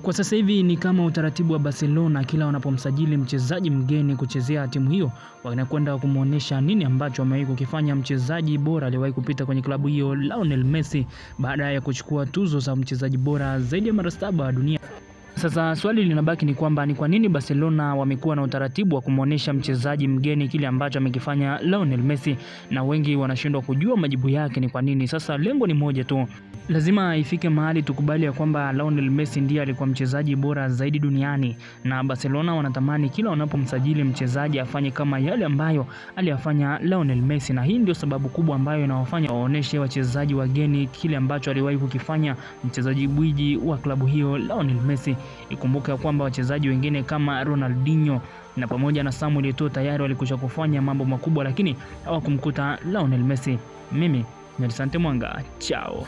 Kwa sasa hivi ni kama utaratibu wa Barcelona, kila wanapomsajili mchezaji mgeni kuchezea timu hiyo wanakwenda kumuonesha nini ambacho amewahi kukifanya mchezaji bora aliyewahi kupita kwenye klabu hiyo Lionel Messi, baada ya kuchukua tuzo za mchezaji bora zaidi ya mara 7 dunia. Sasa swali linabaki ni kwamba ni kwa nini Barcelona wamekuwa na utaratibu wa kumwonyesha mchezaji mgeni kile ambacho amekifanya Lionel Messi, na wengi wanashindwa kujua majibu yake ni kwa nini. Sasa lengo ni moja tu, lazima ifike mahali tukubali ya kwamba Lionel Messi ndiye alikuwa mchezaji bora zaidi duniani, na Barcelona wanatamani kila wanapomsajili mchezaji afanye kama yale ambayo aliyafanya Lionel Messi, na hii ndio sababu kubwa ambayo inawafanya waoneshe wachezaji wageni kile ambacho aliwahi kukifanya mchezaji gwiji wa klabu hiyo Lionel Messi. Ikumbuke ya kwamba wachezaji wengine kama Ronaldinho na pamoja na Samuel Eto'o tayari walikwisha kufanya mambo makubwa, lakini hawakumkuta Lionel Messi. Mimi ni Asante Mwanga, chao.